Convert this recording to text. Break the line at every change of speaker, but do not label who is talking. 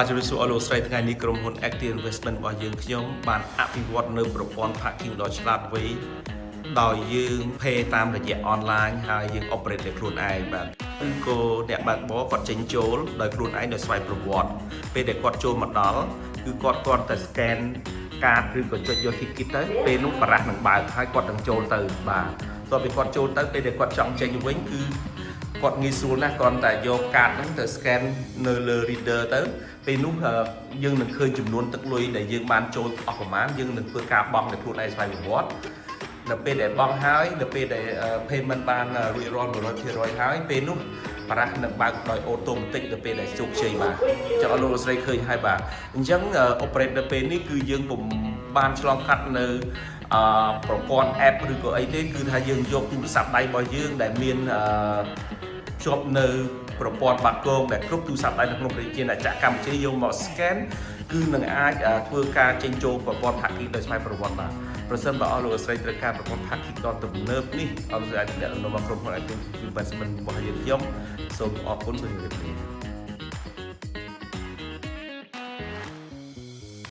បាទជម្រាបសួរអស់លោកស្រីថ្ងៃនេះក្រុមហ៊ុន Active Investment របស់យើងខ្ញុំបានអភិវឌ្ឍនៅប្រព័ន្ធ parking ដ៏ឆ្លាតវៃដោយយើង pay តាមរយៈ online ហើយយើង operate ដោយខ្លួនឯងបាទឬក៏អ្នកបើកបរគាត់ចេញចូលដោយខ្លួនឯងដោយស្វ័យប្រវត្តិពេលដែលគាត់ចូលមកដល់គឺគាត់គ្រាន់តែ scan កាតឬក៏ចុចយក ticket ទៅពេលនោះបារះនឹងបើកហើយគាត់នឹងចូលទៅបាទតោះពេលគាត់ចូលទៅពេលដែលគាត់ចង់ចេញវិញគឺគាត់ងាយស្រួលណាស់គ្រាន់តែយកកាតហ្នឹងទៅ scan នៅលើ reader ទៅពេលនោះយើងនឹងឃើញចំនួនទឹកលុយដែលយើងបានចូលអស់ប្រមាណយើងនឹងធ្វើការបង់ដោយខ្លួនឯងស្វ័យប្រវត្តិនៅពេលដែលបង់ហើយនៅពេលដែល payment បានរួចរាល់100%ហើយពេលនោះបារះនឹងបើកដោយ automatic នៅពេលដែលជោគជ័យបាទចង់ឲ្យលោកស្រីឃើញហើយបាទអញ្ចឹង operate នៅពេលនេះគឺយើងពុំបានឆ្លងកាត់នៅអឺប្រព័ន្ធ app ឬក៏អីទេគឺថាយើងយកទូរស័ព្ទដៃរបស់យើងដែលមានអឺភ្ជាប់នៅប្រព័ន្ធបាគងដែលគ្រប់ទូរស័ព្ទដៃនៅក្នុងប្រជាជាតិចក្រកម្ពុជាយកមក scan គឺនឹងអាចធ្វើការចេញចូលប្រព័ន្ធ parking ដោយស្វ័យប្រវត្តិបាទប្រសិនបើអស់លោកស្រីត្រូវការប្រព័ន្ធ parking ដ៏ទំនើបនេះអស់លោកស្រីអាចទំនាក់ទំនងមកក្រុមហ៊ុន Active Investment របស់យើងខ្ញុំសូមអរគុណសូមជម្រាបលា។